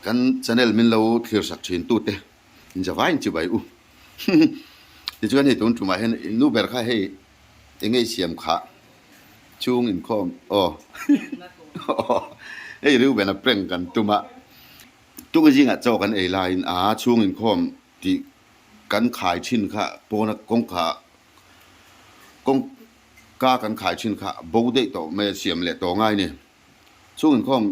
Kan channel min lo thlir sak thin tute in zavaiin chibai u. Tichuan hei tun tumah hian nu ber kha hei enge i siam khah chhung inkhawm aw hei Reuben-a prank kan tum a, tunge zingah chaw kan ei laiin a chhung inkhawm tih kan khai thin kha pawna kawngka kawngka kan khai thin kha bo daih tawh mai a siam leh tawh ngai a ni. Chhung inkhawm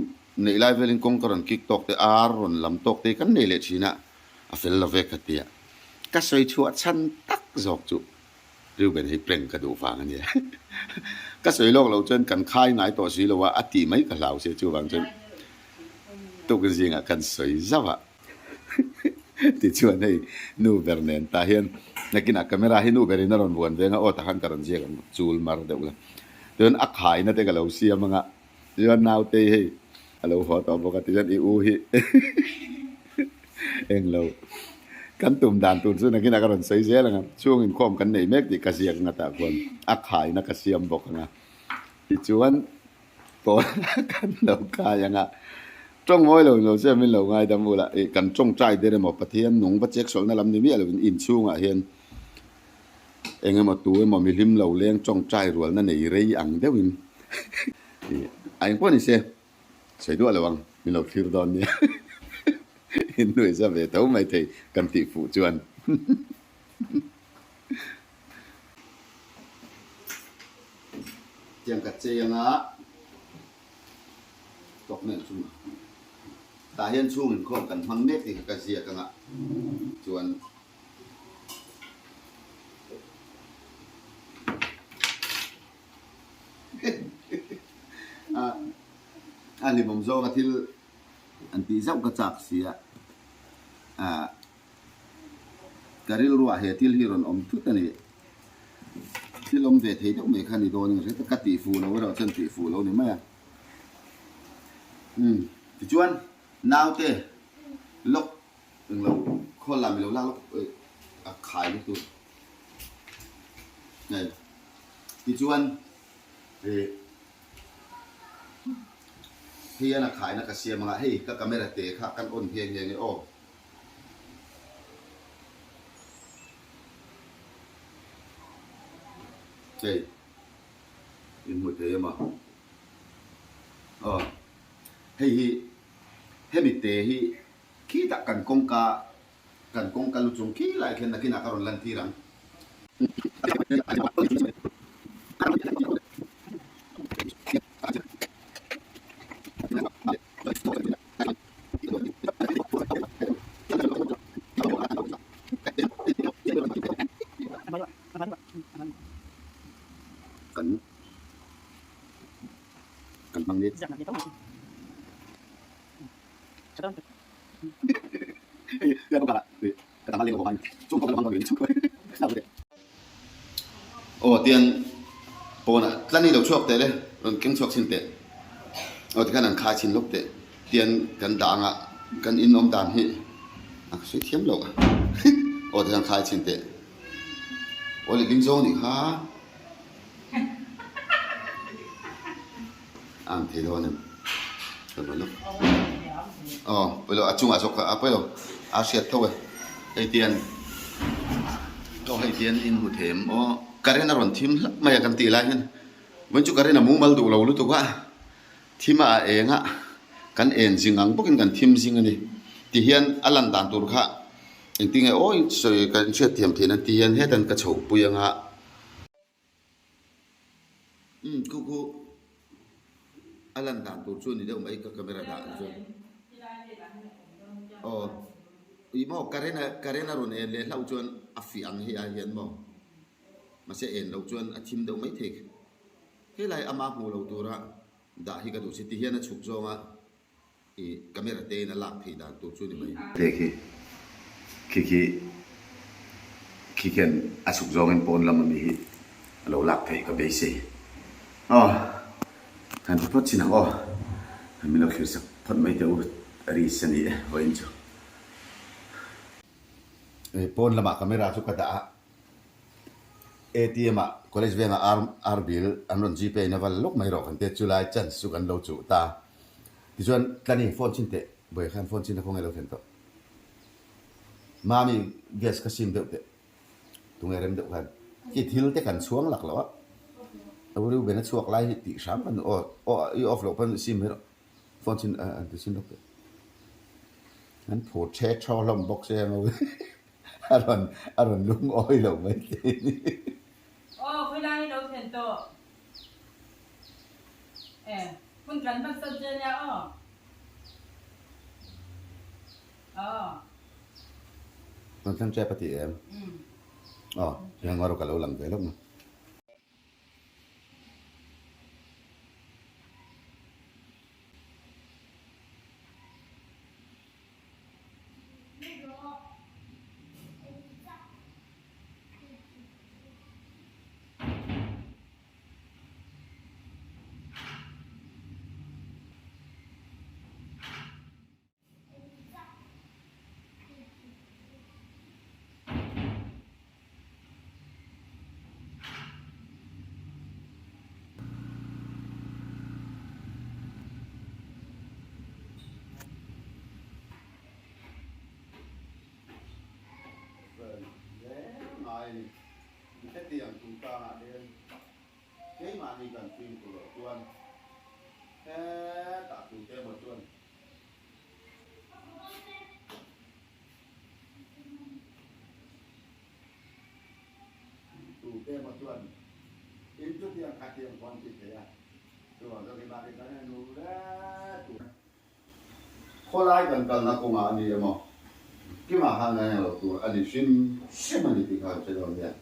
neih lai velin kawngka rawn kik tawk te, ar rawn lam tawk te hi kan nei leh thin a, a fel lo ve ka tia. Ka sawi chhuah chhan tak zawk chu Reuben hi prank ka duh vang a nia. Ka sawi lawk loh chuan kan khai ngai tawh si lo a, a tih mai ka hlau sia chuvang chuan tukin zingah kan sawi zauh a. Tichuan hei nu ber nen tah hian nakinah camera hi nu berin a rawn vuan veng a, aw tah khan ka rawn ziak ang chul mar deuh la. Chuan a khaina te ka lo siam anga chuan nautei hei a lo haw tawh bawk a tichuan i u hi englo kan tum dan tur chu nakinah ka rawn sawi zel anga chhung inkhawm kan nei mek tih ka ziak anga tah khuan a khaina ka siam bawk anga tichuan Pawnah kan lo kai ang a, tawng mawi lo in lo che min lo ngaidam u la, ih kan tawngtai der emaw Pathian nung va chek sawlhna lam ni miah lovin inchhungah hian eng emaw tu emaw mihlim lo leng tawngtai rualna nei rei ang deuhin ih a engpawh ni se sawi duah lo ang min lo thlir dawn nia in nuihza ve tho mai thei kan tih fuh chuan. Tiang ka chei anga tawk nen chung tah hian chhung inkhawm kan hmang mek tih kha ka ziak anga chuan a hlimawm zawnga thil an tih zauh ka chak sia ah. Ka rilruah he thil hi rawn awm thut a ni. Thil awm ve thei deuh mai kha ni dawn in hre ka tih fuh lo erawh chuan tih fuh lo ni mai a. Umm tichuan naute lawk englo khawl lah milo lak lawk a khai lutuk hei tichuan ih hei hian a khaina ka siam anga hei ka camera te kha kan on nghe nghe nge aw. Hei in hmu thei emaw aw hei hi hemi te hi khitah kan kawngka kan kawngka lu chung khi lai khian nakinah ka rawn lan tir ang. Kan kan hmang ni. Aw tiang pawnah tlan i lo chhuak teh le rawn keng chhuak chhin teh aw tikhan an khai chhin lawk teh tiang kan dah anga kan in awm dan hi a ka sawi thiam lo aw tikhan khai chhin teh aw leh ding zawng nih kha a ang thei dawn em ka rawn lawk aw pawilo a chungah zawk kha a pawilo a hriat tho e hei tian aw hei tian in hmu thei em aw current a rawn thim hlap mai a kan tih lai hian vawiin chu current a mumal duh lo lutuk a thim a a eng a kan en zing ang bawkin kan thim zing a ni ti hian a lan dan tur kha engtin nge aw sawi kan hriat thiam theih nan ti hian hetan ka chhoh pui anga. Umm khu khu a lan dan tur chu ni deuh mai ka camera dah ang chuan aw ih maw current a current a rawn en leh hlauh chuan a fiah ang hi ai hian maw mahse en loh chuan a thim deuh mai thei helai ama hmuh loh tura dah hi ka duh si ti hian a chhuk zawng a. I camera te in a lak theih dan tur chu ni mai. Te khi khi khi khi khian a chhuk zawngin pawn lam ami hi a lo lak theih ka beisei. Aw han ti phawt chin ang aw. Min lo thlir sak phawt mai teh u Riis a ni e vawiin chu. Pawn lamah camera chu ka dah a. ATM ah college vengah ar ar bill an rawn gpay in a val lawk mai rawh kan tia chulai chance chu kan lo chuh ta. Tichuan Tlani phone chhin teh. Bawiha khan phone chin a khawngaih lo thlen tawh. Mami gas kha sim deuh teh. Tunge rem deuh khan khi thil te kan chhuang lak lo a. Reuben a chhuak lai hi tih hram kan aw aw i off loh pawn sim mai rawh. Phone chin an ti chin lawk teh. An phur the thaw hlawm bawk se ang ho a rawn a rawn lungawi lo mai thei a ni. Aw khawilai hi lo thlen tawh. E hun kan hman sat zel nia aw. Aw. Rawn thleng tep a ti em? Aw, heng erawh ka lo lang ve lawk na. Hetiang chungchangah hian keimahni kan fimkhur loh chuan hetah tute emaw chuan Tute emaw chuan in chutiang khatiang pawh an ti thei a, chuvang chuan keimah tih kan nu hle tur. Khawlai kan kalna kawngah a ni emaw, kimah khan kan englo tur a ni hrim hrim a ni tih kha kan hre dawn nia.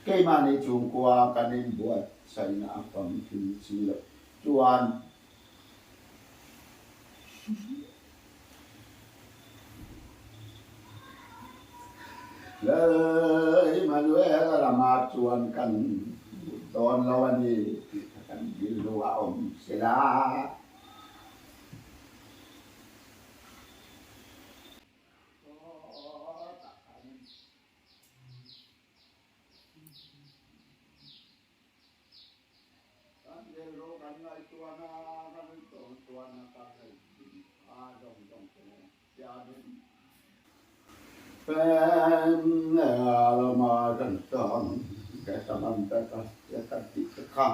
Keimah nih chungkhua kan in buatsaihnak a famkim si lo chuan Lal Immanuel ramah chuan kan lut dawn lo a ni tih kha kan rilru a awm sela. Kan rilru kan ngaihtuahna, kan intawntuahna kan ngaihtuah a zawng zawng te hianin Pen lama kan tawng ka tam ta ka ka tih te kha.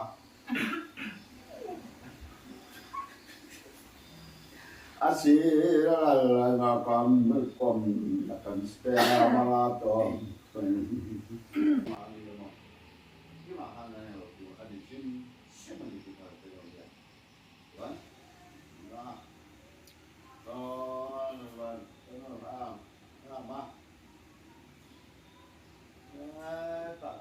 A sir a lal lama kam kawm a kan spare manga tawng. Keimah khan a englo tur a ni hrim hrim a ni tih kha ka hre dawn nia. Chuan nga tawn van tawn ang nga ma hetah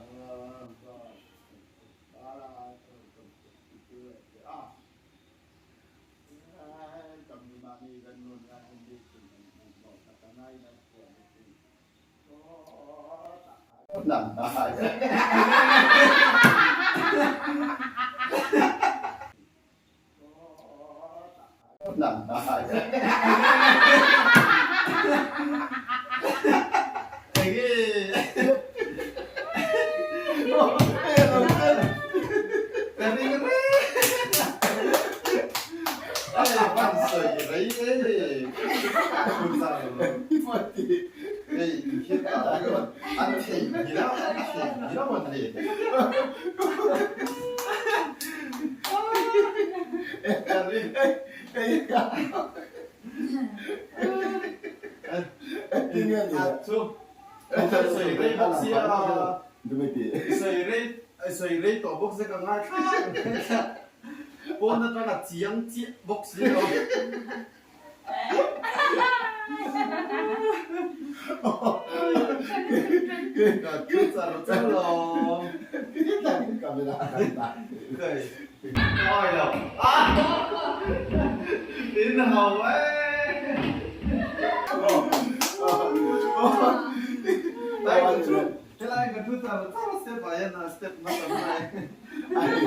thu char char step ah hian a step hmasa mai. Ani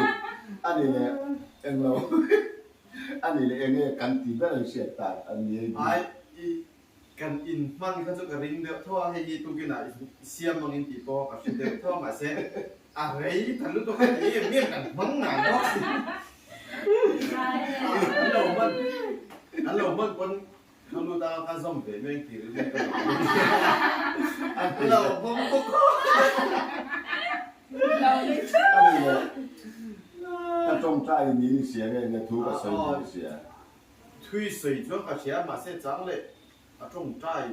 ani leh englo ani leh enge kan ti ber an hriat tak a ni. Ai i kan in hman kha chu ka ring deuh tho a, hei hi tukinah i siam angin tih pawh ka hre deuh tho a mahse a rei ta lutuk a ti em em kan hmang ngai bawk si. An lo hman an lo hman pawn Ka lut a, ka zawm ve mai ang tih rilru ka nei a. Lo bawm bawk a. A ni le, ka tawngtai ni ni sia nge nge thu ka sawi ni ni sia. Thui sawi chuan ka hria mahse chang leh a tawngtai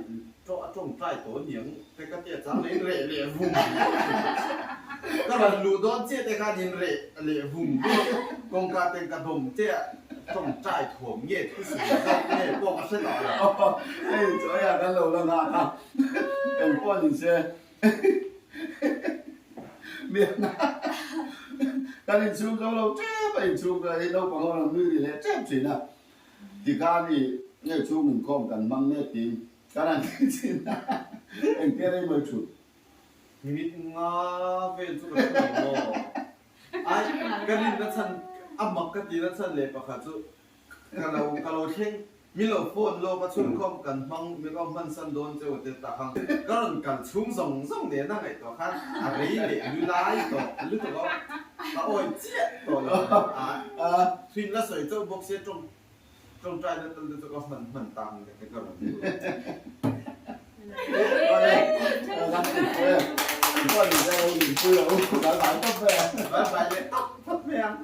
a tawngtai tawh niang te ka tia chang leh in reh leh vung ka rawn luh dawn chiah te khan in reh leh vung kawngka ten ka dawm chiah. Tawngtai thuam nge thu sawi zawk nge pawh ka hre tawh lo. Hei chawi ah kan lo la nghak a, eng pawh ni se kan inchhung zo lo tep a, inchhung ka hi naupang ho rawn nui ri leh tep thin a, tikhan i nge chhung inkhawm kan hmang mek tiin kan han ti thin a, engtia rei mai thut. Minute nga vel chu ka hre lo maw? Ai, ka rinna chhan a mak ka tihna chhan leh pakhat chu ka lo ka lo thleng mi lo phone lawk a chhunkhawm kan hmang mi lo hman san dawn che u te tak ang ka rawn kal chhung zawng zawng nena ngaihtuah khan a rei leh lu lai tawh lutuk a ka awi chiah tawh lo a thin la sawi chauh bawk sia tawng tawngtai na tal te chu ka hman hman tak ang te ka rawn lut. Bye bye leh tawp phawt mai ang.